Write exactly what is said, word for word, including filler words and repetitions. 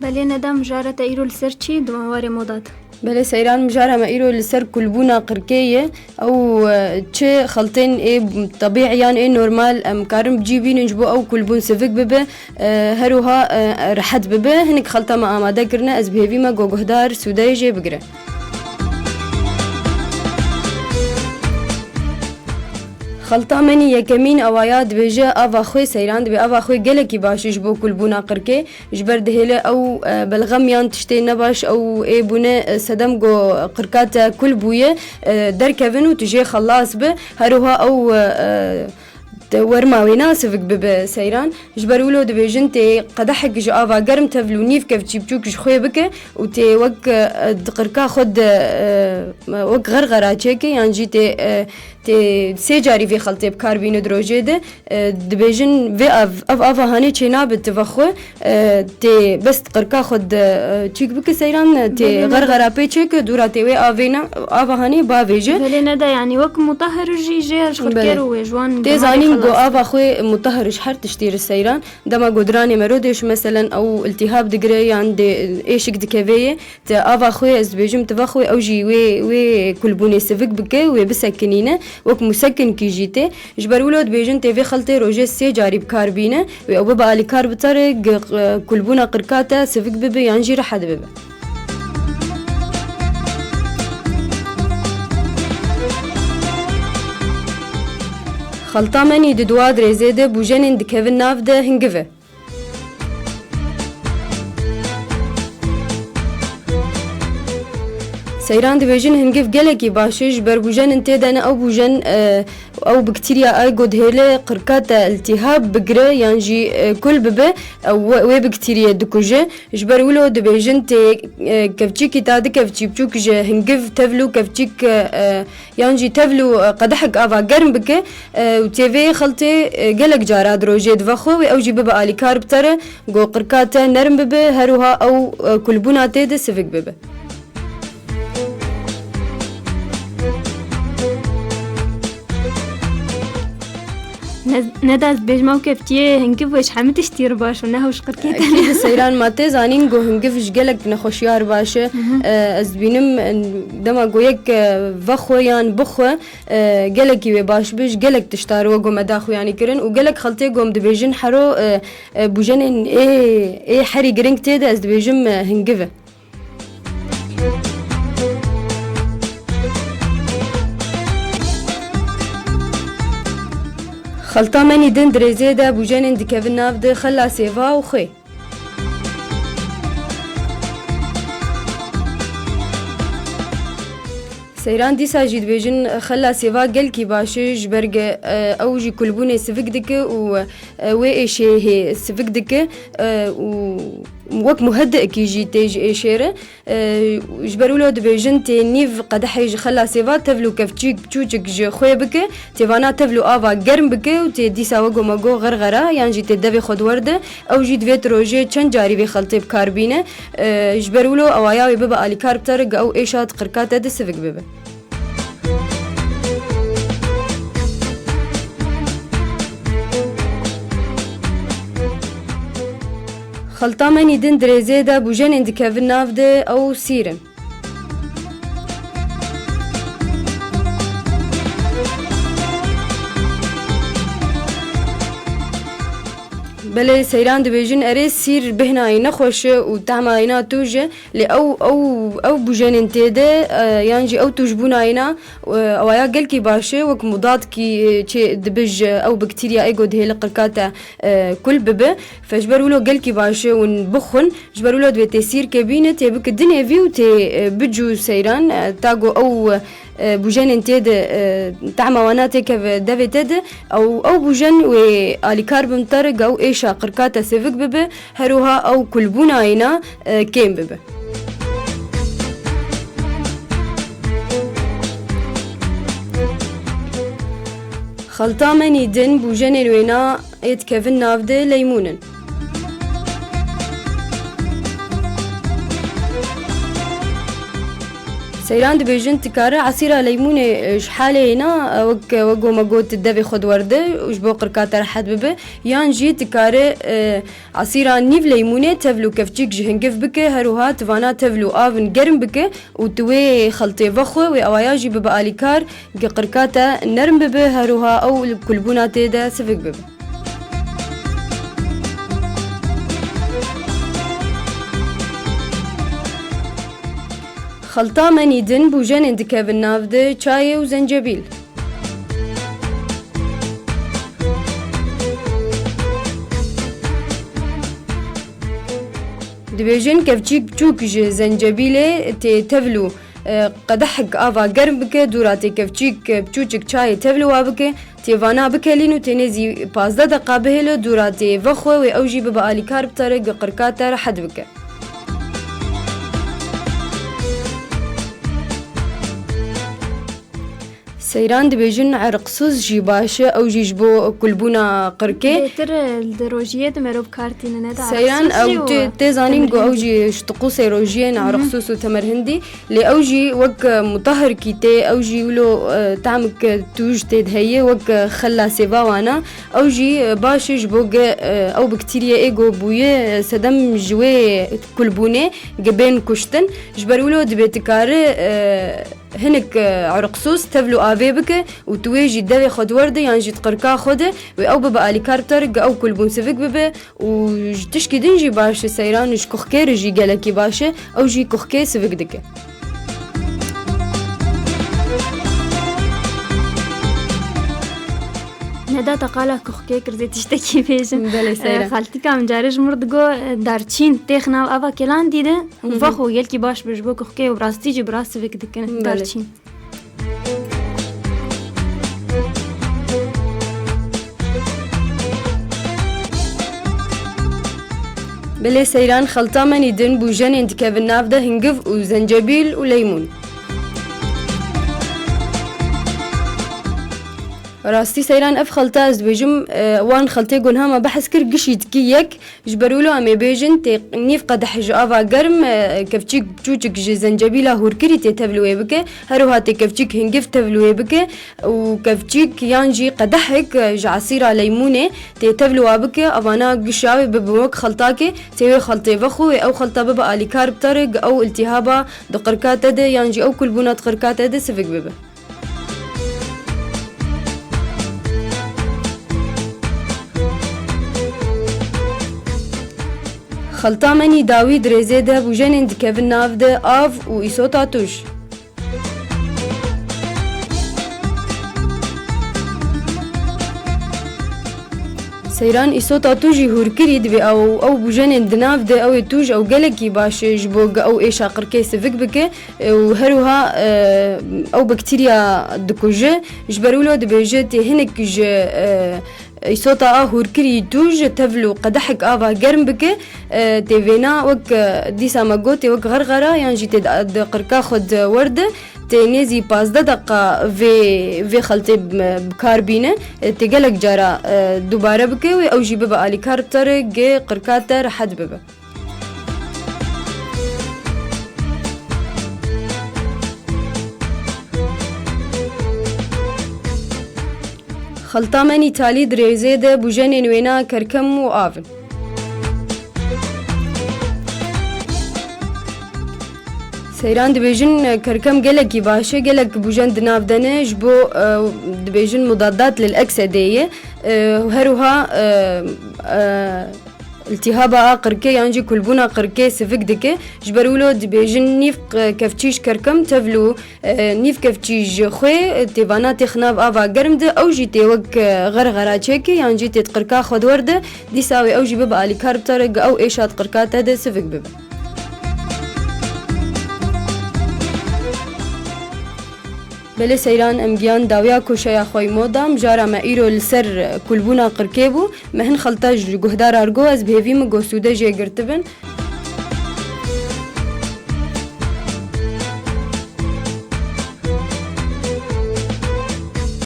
Belê Neda, mijara te îro li ser çi di warê moda de? Belê Seyran, mijara me îro li ser kulbûna qirkê ye. Ew, e, çi xeltên ê tebî yan ê normal em karin bi cî bînin ji bo ew kulbûn sivik bibe, e, her wiha, e, rehet bibe. Hinek xelta me amade kirine, ez bi hêvî me ku guhdar sûdeyê jê bigire. Xelta Menî yekemîn awaya dibêje, ava xwê Seyran dibê ava xwê gelekî baş e ji bo kulbûna qirkê. Ji ber dihêle ew, e, belxem yan tiştê nebaş ew ê bûne, e, sedem ku qirka te kul bûye, e, derkevin û tu jê xelas bi. Her wiha ew, e, e, te werma wê nasivik bibe Seyran. Ji ber wilo dibêjin tê qedehek ji ava germ tevl û nîv kevçî biçûk ji xwê bike û tê wek, e, di qirka xwe de, e, wek xerxera çêke yan jî tê, e, tê sê carî vê xeltê bi kar bîne di rojê de. E, dibêjin vê av, ev ava hanê çênabe ti vexwe, e, tê bes qirka xwe de, e, çîk bike Seyran, e, tê Belê, neda. Xerxera pê çêke, dûra tê wê avêna, ava hanê bavêje. Belê neda, yanî wek mutahhir jî jê ji xirkêr Belê. Û wê ji wan Tê zanîn ku ava xwe mutahhir ji her tiştî re Seyran, dema godrane merodê ji meselen ew iltîhab digire yan dê êşik dikevê yê, Te ava xwe, ez dibêjim, ti vexwe, ew jî wê, wê kulbûnê sivik bike, wê bisekinîne, wek musekinkî jî tê. Ji ber wilo dibêjin, tê vê xeltê rojê sê carî bi kar bîne, wê ew bibe alîkar bi te re, gi-, kulbûna qirka te sivik bibe yan jî rehet bibe. Xelta Menî di dua dirêzê de bûjenên dikevin nav de hingiv e. Seyran dibêjin hingiv gelekî baş e, ji ber bûjenên tê de ne ew bûjen, e, ew bakterya ay ku dihêle qirka te iltihab bigire yan jî, e, kul bibe, e, wê, wê bakteriyê dikuje. Ji ber wilo dibêjin tê, e, kevçîkî ta di kevçî biçûk ji hingiv tevl û kevçîk, e, e, Yan jî tevl û, e, qedehek ava germ bike, e, û tê vê xeltê, e, gelek cara di rojê dive xwe wê ew jî bibe alîkar bi te re, ku qirka te nerm bibe, her wiha ew, e, kulbûna tê de sivik bibe. Ne, neda ez dibêjim ew keftiyê hingiv wê ji hemî tiştî re baş û ne hew ji qirkê te Ekî ne. Di Seyran ma tê zanîn ku hingiv ji gelek nexweşiya re baş e. Hı hı. E, ez dibînim, e, dema ku yek, e, vexwe yan bixwe, e, gelekî wê baş be, ji gelek tişta re wek ku me da xuyanî kirin û gelek xeltê ku em dibêjin hero, e, e, bûjenên ê, ê herî giring tê de ez dibêjim, e, hingiv e. Xelta Menî din di rêzê de bûjenên dikevin nav de xela sêva û xwê. Seyran dîsa jî dibêjin, xela sêva gelkî baş e, ji ber ge, e, ew jî kulbûnê sivik dike û, e, wê êşê hê sivik dike, e, û wek muhedikî jî tê ji êşê re. E, ji ber wilo dibêjin tê nîv qedehê ji xela sêva tevl û kevçîk çûçik ji xwê bike, tê vana tevl û ava germ bike û tê dîsa wek ku me got xerxera yan jî tê devê xwe di wer de, ew jî divê tu rojê çend carî vê xeltê bi kar bîne. E, ji ber wilo ewaya wê bibe alîkar bi te re, ge ew êşa di qirka te de sivik bibe. Xelta Menî din di rêzê de bûjenên dikevin nav de ew sîr in. Belê Seyran dibêjin, erê sîr bêhna wî nexweş e û tehma wî na tûj e. Lê ew, ew, ew bûjenên tê de, e, yan jî ew tûjbûna yê na, e, ewaya gelkî baş e, wek mudadkî, e, çê dibe ji ew bakteriyayê ku dihêle qirka te, e, kul bibe. Fe ji ber wilo gelkî baş e hûn bixwin, ji ber wilo divê tê sîrkê bîne, tê bike dinê vî û tê, e, bicû Seyran, e, ta ku ew, e, bûjenên tê de, e, tehma wana têkeve devê te de, ew, ew bûjen wê alîkar bin te re, ge ew êşa qirka te sivik bibe, her wiha ew kulbûna yê na, e, kêm bibe. Xelta Menî din bûjenên wê na ê dikevin nav de leymûn in. Seyran dibêjin, dikare esîra leymûnê, e, ji halê hêna, e, wek, wek ku me got, devê xwe di werde û ji bo qirka te rehet bibe, yan jî dikare, e, esîra nîv leymûnê tevl û kevçîk ji hingiv bike, her wiha tivana tevl û avin germ bike û tu wê xeltê vexwe, wê awaya jî bibe alîkar, gi qirka te nerm bibe, her wiha ew li kulbûna tê de sivik bibe. Xelta menî din bûjenên dikevin nav de çayê û zencebîl. Dibêjin kevçîk biçûk ji zencebîlê tê tevl û, e, qedehek ava germ bike, dûra tê kevçîk, e, biçûçik çayê tevl û wa bike, tê vana bikelîn û tê nêzî pazdeh deqa bihêle, dûra tê vexwe wê ew jî bibe alîkar, bi te re gi qirka te rehet bike. Seyran dibêjin erqsûs jî baş e, ew jî ji bo kulbûna qirkê. Bêtir, e, di rojiyê de merov kar tîne, ne de Seyran, erqsûs jî ew û tê, tê zanîn ku ew temerhindî jî ji tiqûsê rojiyê ne, Mhm. erqsûs û temerhindî. Lê ew jî wek, e, mutahirkî tê, ew jî wilo, e, tahmik, e, tûj tê de heye, wek, e, xella sêva wana. Ew jî, e, baş e ji bo ge, e, ew bakteriyê ê ku bûye, e, sedem ji wê kulbûnê ge bên kuştin. Ji ber wilo dibê dikare, e, hinek, e, erqsûs tevl û avê bike û tu wê jî devê xwe di werde yan jî di qirka xwe de wê ew bibe alîkar bi te re ge ew kulbûn sivik bibe û ji tişkî din jî baş e, Seyran ji kuxkê re jî gelekî baş e, ew jî kuxkê sivik dike. Neda te qala kuxkê kir, zê tiştekî bêjin. Belê, Seyran. E, xaltîka min carê ji mir digo, e, darçîn têx nav ava kelandî de, Hı hı. Vexwe gelkî baş be ji bo kuxkê û bi rastî jî bi rastî vek dikin. Belê. Darçîn. Belê Seyran, xelta menî din bûjenên dikevin nav de hingiv û zencebîl û leymûn. Rastî Seyran, ev xelta ez dibêjim, e, wan xeltê gonha me behs kir, gişî dikî yek. Ji ber wilo em ê bêjin, tê nîv qedeh ji ava germ, e, kevçîk çûçik ji zencebîla hûrkirî tê tevlûyê bike, her wiha tê kevçîk hingiv tevlûyê bike û kevçîk yan jî qedehek, e, ji esîra leymûnê tê tevlûwa bike, evana gişa wê bibin wek xeltakê, tê wê xeltê vexwe, wê ew xelta bibe alîkar bi te re, ew iltîhaba di qirka te de yan jî ew kulbûna di qirka te de sivik bibe. Xelta menî dawî di rêzê de bûjenên dikevin nav de av û îsota tûj. Seyran îsota tûjî hûrkirî dibê ew, ew bûjenên di nav de ew ê tûj ew gelekî baş e ji bo ge ew êşa qirkê sivik bike. E, û her wiha, e, ew bakterya dikuje. Ji ber wilo dibêje tê hinek ji, e, îsota a hûrkirî tûj tevl û qedehek ava germ bike, e, tê vêna wek, e, dîsa me got, tê wek xerxera yan jî tê di, di qirka xwe di werde, tê nêzî pazdeh deqa vê, vê xeltê bi, bi kar bîne, e, tê gelek cara, e, dubare bike wê ew jî bibe alîkar bi te re, gê qirka te rehet bibe. Xelta menî talî di rêzê de bûjenên wêna kerkem û av in. Seyran dibêjin, kerkem gelekî baş e, gelek bûjen di nav de ne, ji bo, e, dibêjin mudadat lil eksedê ye. E, her wiha, e, e, Îltîhaba a qirkê yan jî kulbûna qirkê sivik dike. Ji ber wilo dibêjin nîv q-, kevçî ji kerkem tevlû, e, nîv kevçî ji xwê, e, tê vana têx nav ava germ de, ew jî tê wek, e, xerxera çêke yan jî tê di qirka xwe di werde, dîsa wê ew jî bibe alîkar bi te re, ge ew êşa di qirka te de sivik bibe. Belê Seyran, em giyan dawiya koşeya xwe yî moda, mijara me îro li ser kulbûna qirkê bû. Me hin xelta ji guhdara re got, ez bi hêvî me got sûde jê girtibin.